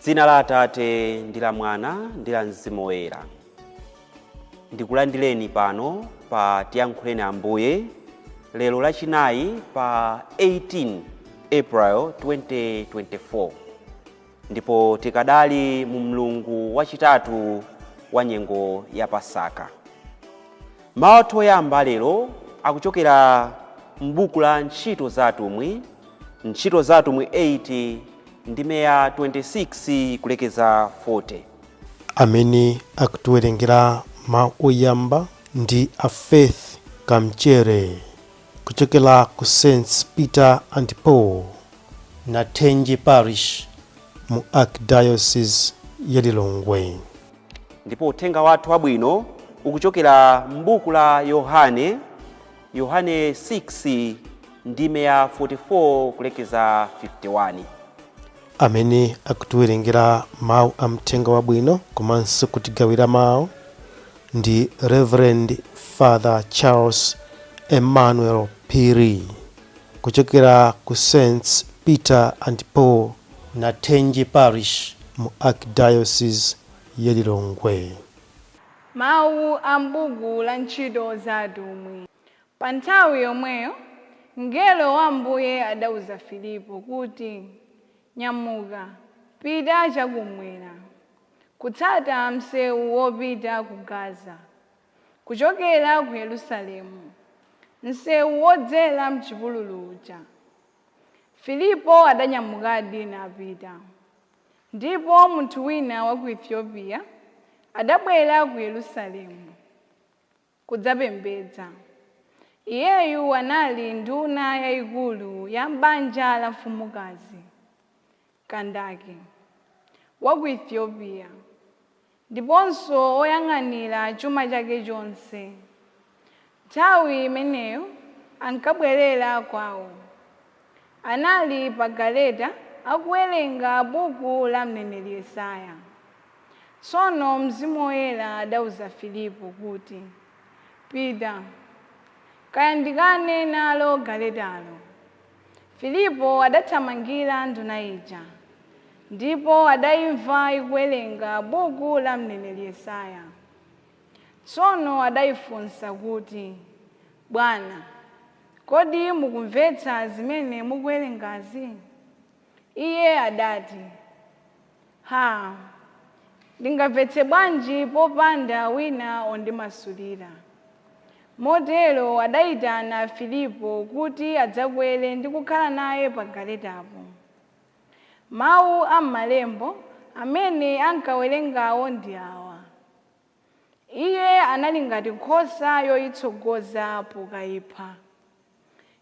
M'dzina la Atate ndi la Mwana ndi la Mzimu Woyera. Ndikulandireni pano pa Tiyankhuleni Ambuye lero Lachinayi pa 18 April 2024, ndipo tikadali mu mlungu wachitatu wa nyengo ya Pasaka. Mawu athu oyamba lero akuchokera m'buku la Ntchito za Atumwi, Ntchito za Atumwi 8 ndime ya 26 kulekeza 40. Amene akutiwerengera mawu oyamba ndi a Faith Kamchere kuchokera ku St Peter and Paul, Nathenje Parish, mu Archdiocese ya Lilongwe. Ndipo uthenga wathu wabwino ukuchokera m'buku la Yohane, Yohane 6 ndime ya 44 kulekeza 51. Amene akutiwerengera mawu a mthenga wabwino komanso kutigawira mawu ndi Reverend Father Charles Emmanuel Phiri kuchokera ku St Peter and Paul, Nathenje Parish, mu Archdiocese ya Lilongwe. Mawu a m'buku la Ntchito za Atumwi. Pa nthawi yomweyo mngelo wa Ambuye adauza Filipo kuti, "Nyamuka, pita chakumwera, kutsata msewu wopita ku Gaza kuchokera ku Yerusalemu, msewu wodzera mchipululu uja." Filipo adanyamukadi napita. Ndipo munthu wina wa ku Ethiopia adabwera ku Yerusalemu kudzapembedza. Iyeyu anali nduna yayikulu ya banja la mfumukazi Kandake wa ku Ethiopia, ndiponso oyang'anira chuma chake chonse. Nthawi imeneyo ankabwerera kwawo. Anali pa galeta akuwerenga buku la mneneri Yesaya. Tsono Mzimu Woyera adauza Filipo kuti, "Pita, kayandikane nalo galetalo." Filipo adathamangira nduna ija, ndipo adayimva ikuwerenga buku la mneneri Yesaya. Tsono adayifunsa kuti, "Bwana, kodi mukumvetsa zimene mukuwerengazi?" Iye adati, "Ha, ndingamvetse bwanji popanda wina ondimasulira?" Motero adayitana Filipo kuti adzakwere ndi kukhala naye pa galetapo. Mawu a m'malembo amene ankawerengawo ndi awa: "Iye anali ngati nkhosa yoyitsogoza pokayipha,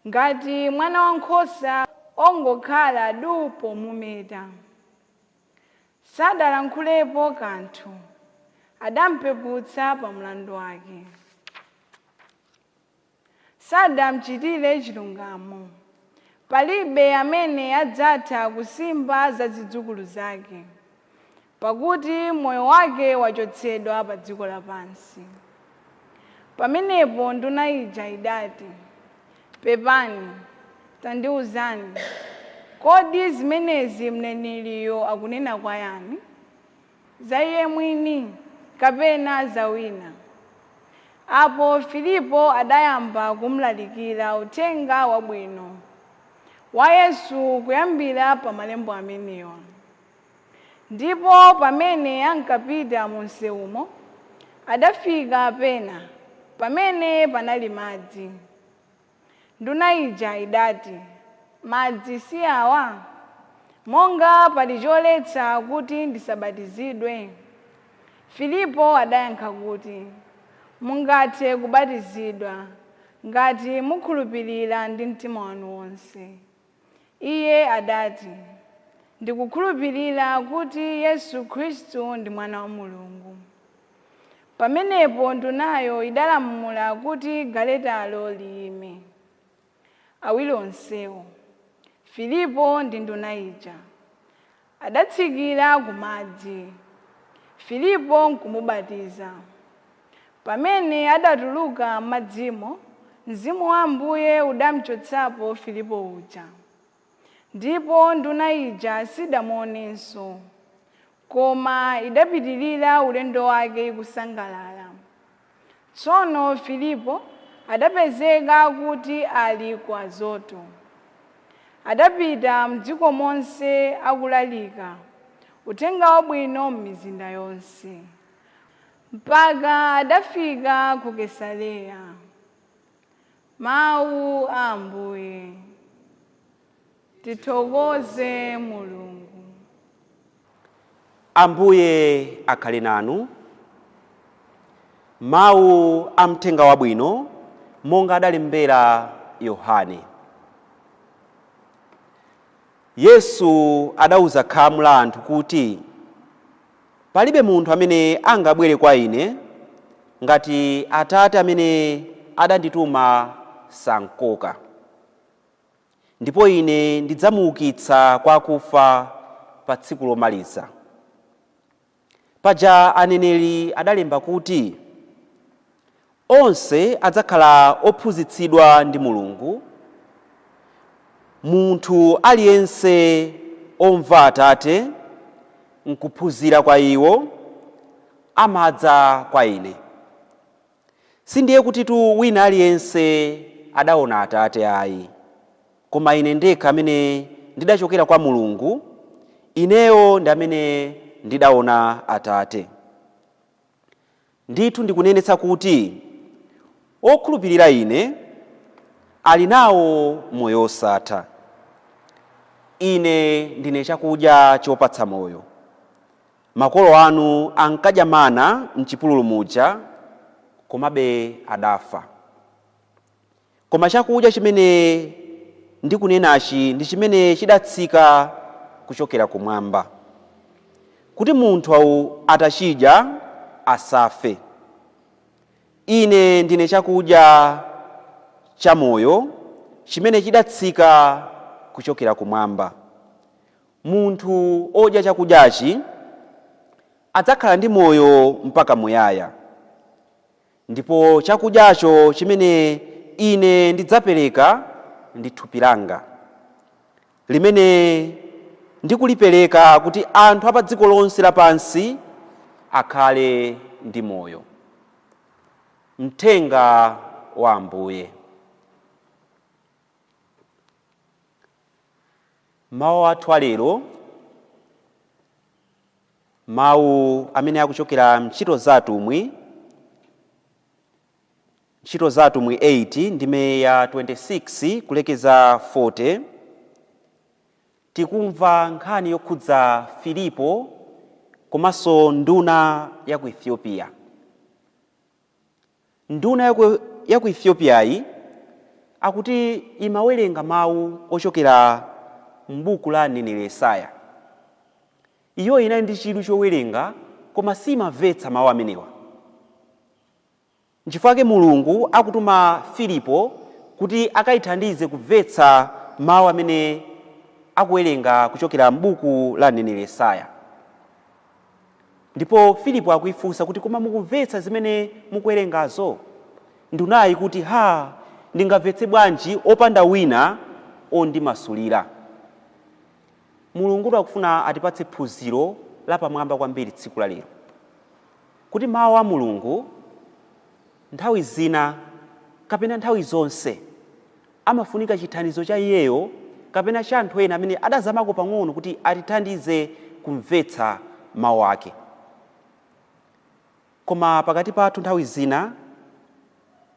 ngati mwana wankhosa ongokhala du pomumeta. Sadalankhulepo kanthu, adampeputsa pa mlandu wake. Sadamchitire chilungamo. Palibe amene adzatha kusimba za zidzukulu zake, pakuti moyo wake wachotsedwa pa dziko lapansi." Pamenepo nduna ija idati, "Pepani, tandiwuzani, kodi zimenezi mneneriyo akunena kwa yani? Za iye mwini kapena za wina?" Apo Filipo adayamba kumlalikira uthenga wabwino wa Yesu kuyambira pa malembo amenewa. Ndipo pamene ankapita mu msewumo, adafika pena pamene panali madzi. Nduna ija idati, "Madzi si awa? Monga pali choletsa kuti ndisabatizidwe?" Filipo adayankha kuti, "Mungathe kubatizidwa ngati mukhulupirira ndi mtima wanu wonse." Iye adati, "Ndikukhulupirira kuti Yesu Khristu ndi Mwana wa Mulungu." Pamenepo ndunayo idalamula kuti galetalo liyime. Awiri onsewo, Filipo ndi nduna ija, adatsikira ku madzi, Filipo nkumubatiza. Pamene adatuluka m'madzimo, Mzimu wa Ambuye udamchotsapo Filipo uja, ndipo nduna ija sidamuonenso. Koma idapitirira ulendo wake ikusangalala. Tsono Filipo adapezeka kuti ali ku Azoto. Adapita mdziko monse akulalika uthenga wabwino m'mizinda yonse, mpaka adafika ku Kesareya. Mawu a Ambuye. Tithokoze Mulungu. Ambuye akhale nanu. Mawu a mthenga wabwino monga adalembera Yohane. Yesu adauza khamu la anthu kuti, palibe munthu amene angabwere kwa ine ngati Atate amene adandituma sankoka, ndipo ine ndidzamuukitsa kwa akufa pa tsiku lomaliza. Paja aneneri adalemba kuti, onse adzakhala ophunzitsidwa ndi Mulungu. Munthu aliyense omva Atate nkuphunzira kwa iwo amadza kwa ine. Sindiye kutitu wina aliyense adaona Atate ayi, koma ine ndekha amene ndidachokera kwa Mulungu, ineyo ndi amene ndidaona Atate. Ndithu ndikunenetsa kuti okhulupirira ine ali nawo moyo osatha. Ine ndine chakudya chopatsa moyo. Makolo anu ankadya mana m'chipululu muja, komabe adafa. Koma chakudya chimene ndikunenachi ndi chimene chidatsika kuchokera kumwamba, kuti munthu atachidya asafe. Ine ndine chakudya cha moyo chimene chidatsika kuchokera kumwamba. Munthu odya chakudyachi adzakhala ndi moyo mpaka muyaya, ndipo chakudyacho chimene ine ndidzapereka ndi thupi langa, limene ndikulipereka kuti anthu a pa dziko lonse lapansi akhale ndi moyo. Mthenga wa Ambuye. Mawu athu alero, mawu amene akuchokera mntchito za atumwi, Ntchito za Atumwi 8 ndime ya 26 kulekeza 40, tikumva nkhani yokhudza Filipo komanso nduna ya ku Ethiopia. Nduna ya ku Ethiopiayi akuti imawerenga mawu ochokera m'buku la mneneri Yesaya. Iyo inali ndi chidwi chowerenga koma simamvetsa mawu amenewa. Nchifukwa chake Mulungu akutuma Filipo kuti akayithandize kumvetsa mawu amene akuwerenga kuchokera m'buku la mneneri Yesaya. Ndipo Filipo akuifunsa kuti, koma mukumvetsa zimene mukuwerengazo? Ndunayi kuti, ha, ndingamvetse bwanji opanda wina ondimasulira? Mulungu akufuna atipatse phunziro lapamwamba kwambiri tsiku la lero, kuti mawu a Mulungu nthawi zina kapena nthawi zonse amafunika chithandizo cha iyeyo kapena cha anthu ena amene adazamako pang'ono kuti atithandize kumvetsa mawu ake. Koma pakati pathu nthawi zina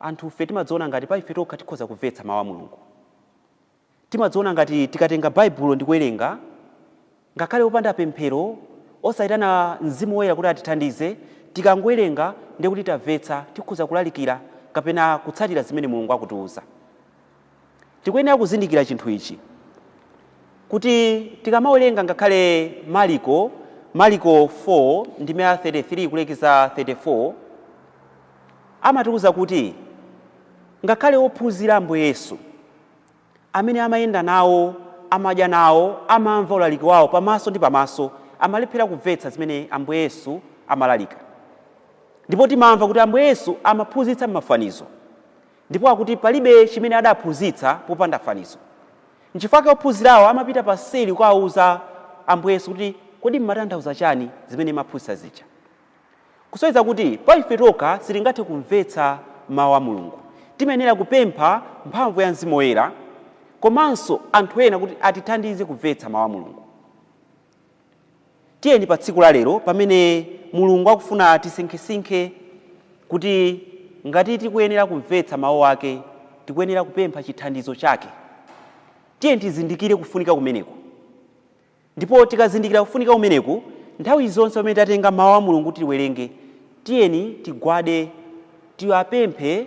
anthufe timadziona ngati pa ife tokha tikhoza kumvetsa mawu a Mulungu. Timadziona ngati tikatenga Baibulo ndi kuwerenga, ngakhale opanda pemphero, osayitana Mzimu Woyera kuti atithandize, tikangowerenga ndiye kuti tamvetsa, tikhoza kulalikira kapena kutsatira zimene Mulungu akutiuza. Tikuyenera kuzindikira chinthu ichi, kuti tikamawerenga ngakhale Mariko 4 ndime ya 33 kulekeza 34, amatiuza kuti ngakhale ophunzira Ambuye Yesu amene amayenda nawo, amadya nawo, amamva ulaliki wawo pamaso ndi pamaso, amalephera kumvetsa zimene Ambuye Yesu amalalika. Ndipo timamva kuti Ambuye Yesu amaphunzitsa m'mafanizo, ndipo akuti palibe chimene adaphunzitsa popanda fanizo. Nchifukwa chake ophunzirawo amapita paseli kukawauza Ambuye Yesu kuti Kodi mmatanthauza chani zimene maphunzitsa zija? Kusonyeza kuti pa ife tokha sitingathe kumvetsa mawu a Mulungu. Timayenera kupempha mphamvu ya Mzimu Woyera komanso anthu ena kuti atithandize kumvetsa mawu a Mulungu. Tiyeni pa tsiku la lero, pamene Mulungu akufuna tisinkhesinkhe kuti ngati tikuyenera kumvetsa mawu ake, tikuyenera kupempha chithandizo chake, tiyeni tizindikire kufunika kumeneku. Ndipo tikazindikira kufunika kumeneku, nthawi zonse pamene tatenga mawu a Mulungu kuti tiwerenge, tiyeni tigwade, tiwapemphe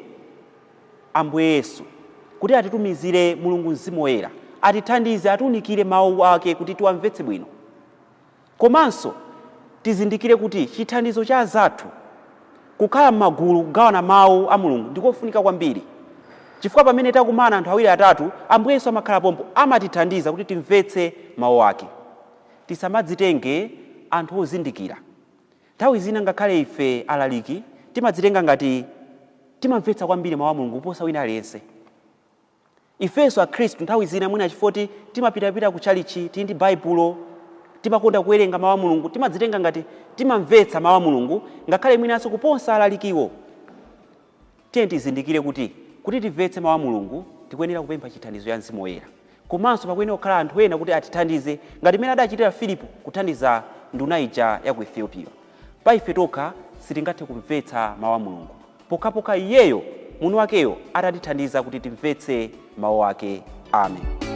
Ambuye Yesu kuti atitumizire Mulungu Mzimu Woyera, atithandize, atiunikire mawu ake kuti tiwamvetse bwino. Komanso tizindikire kuti chithandizo cha azathu, kukhala m'magulu, kugawana mawu a Mulungu ndikofunika kwambiri, chifukwa pamene takumana anthu awiri, atatu, Ambuye Yesu amakhala pompo, amatithandiza kuti timvetse mawu ake. Tisamadzitenge anthu ozindikira. Nthawi zina ngakhale ife alaliki timadzitenga ngati timamvetsa kwambiri mawu a Mulungu kuposa wina aliyense. Ifenso Akhristu nthawi zina, mwina chifukwa timapitapita ku tchalitchi, tili ndi Baibulo, timakonda kuwerenga mawu a Mulungu, timadzitenga ngati timamvetsa mawu a Mulungu ngakhale mwinanso kuposa alalikiwo. Tiye tizindikire kuti timvetse mawu a Mulungu, tikuyenera kupempha chithandizo cha Mzimu Woyera, komanso pakuyenera kukhala anthu ena kuti atithandize, ngati mmene adachitira Filipo kuthandiza nduna ija ya ku Ethiopia. Pa ife tokha sitingathe kumvetsa mawu a Mulungu pokhapokha iyeyo mwini wakeyo atatithandiza kuti timvetse mawu ake. Amen.